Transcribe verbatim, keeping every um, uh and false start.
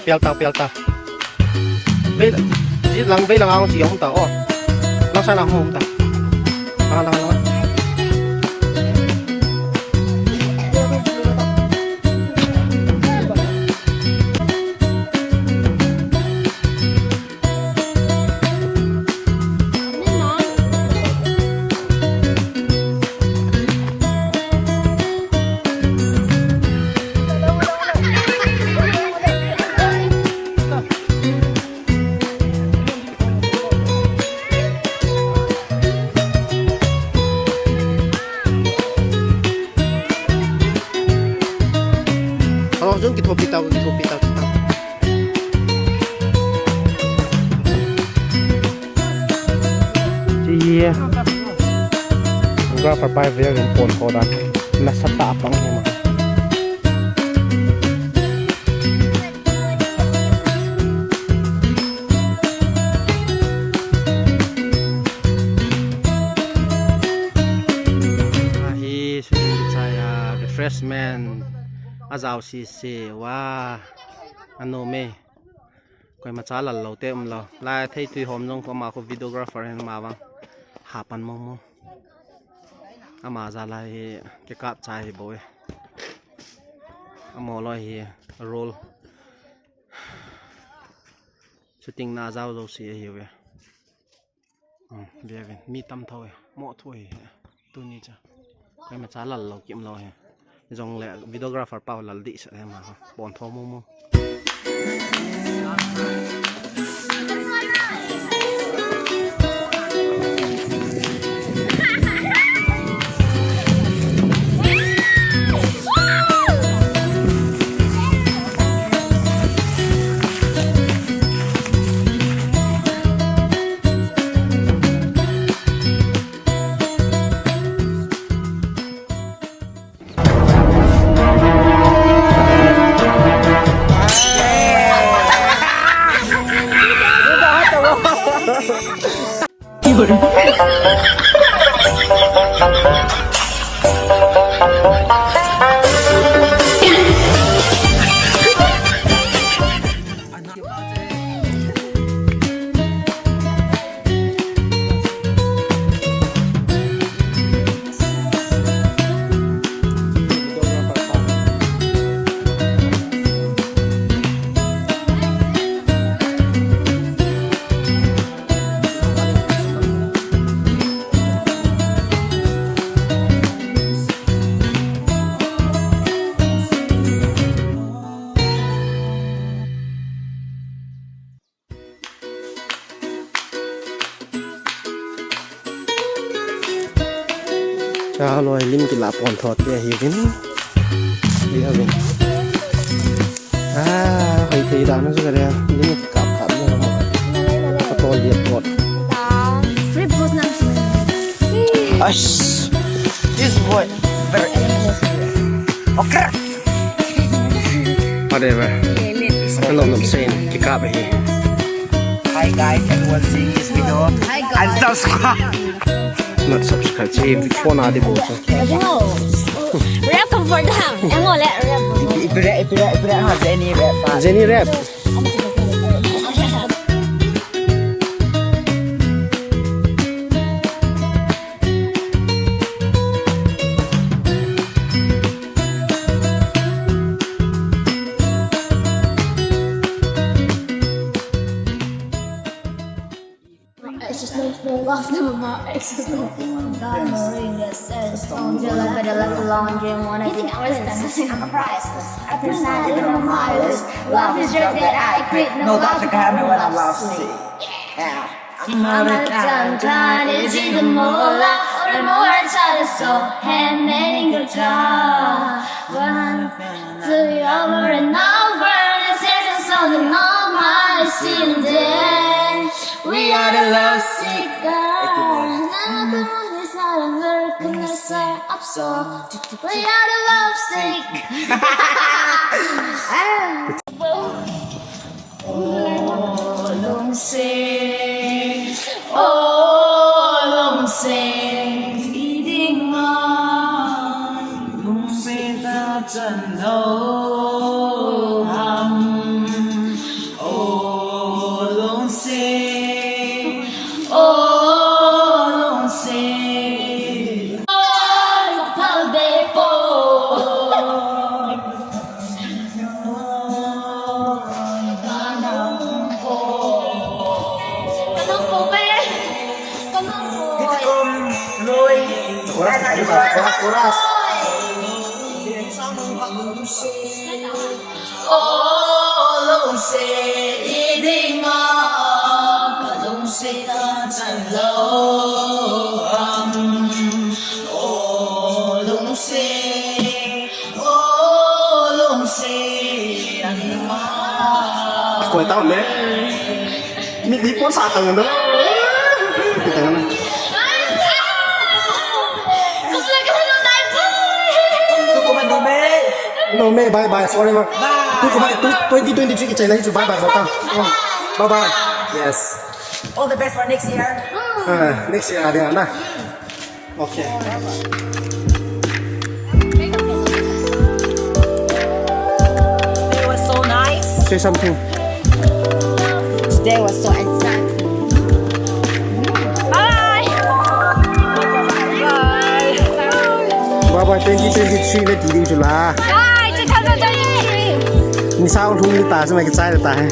Pel ta, pel ta. Vei, ji lang, vei lang ang chi um ta, oh. Lang sa na um ta. Lang, lang, lang. Alo, jong kithopi tau, kithopi tau, kithopi tau. Chi hi. Ga pa pai ve rin pon ko dan. Na sa ta pang hi ma. Ahi, swimming chai a refreshment. A jao sisi uva. Anom e. Koima cha lal lou te um lou. Lai thei tui hom jong ko ama ko videographer hin ama vang. Hapan mong mong. Ama ja lai hi kikap chai hi bou e. Amo loi hi role. Shooting na jao jouse ahiuve. Hmm, ve uvin. Mi tam tho e. Mo tho e. Tuni cha. Koima cha lal lou kim lou e. Jong le videographer pau lal di sa e ma. Pon tho mong mong. Cha loi lim kila pon tho te hi vin. Hi vin. Ah, hoi thei dan chu ka ria. Lim kikap kap le. Ka to liat pot. Free boost na. Ash. This boy very interesting. Okay. Whatever. Hello, I'm saying, kikap hi. Hi guys, everyone seeing this video. Hi guys. And subscribe. Not subscribe. See, phone adi bo. Rap comfort ham. Yang ole rap. Ipi rap, ipi rap, ipi rap ha, Jenny rap ha. Jenny rap. Exercise, no, no, laugh, no, no, exercise. God, no, ring, yes, yes, don't you look at the left alone, dream, wanna be honest, I'm priceless. I present it on my list. Love is drug that I quit, no, no, doctor can have me when I'm lost. Yeah. I'm a Tantan, is in the mola, or more than so, hand mending guitar. One, two, over and over, this is a song that all my sin day. We are the lovesick girls. Another one is not a miracle, it's a up song. We are the lovesick. Oh, lungset, oh, lungset, i dinga, lungset a chan lou ham. Chorus, chorus, chorus. Koi tao le. Ni, ni pon sa tang na. Kita na. No, me, bye bye forever. Bye. Twenty twenty-three kichai lai chu bye bye bol tang. Oh, bye bye. Yes. All the best for next year. Ah, next year ada na. Okay. It was so nice. Say something. Today was so exciting. Bye. Bye. Bye bye twenty twenty-three le ti ding chu la. Bye, two thousand twenty-three. Ni sao lhung ni ta, sa mai kichai ta hai.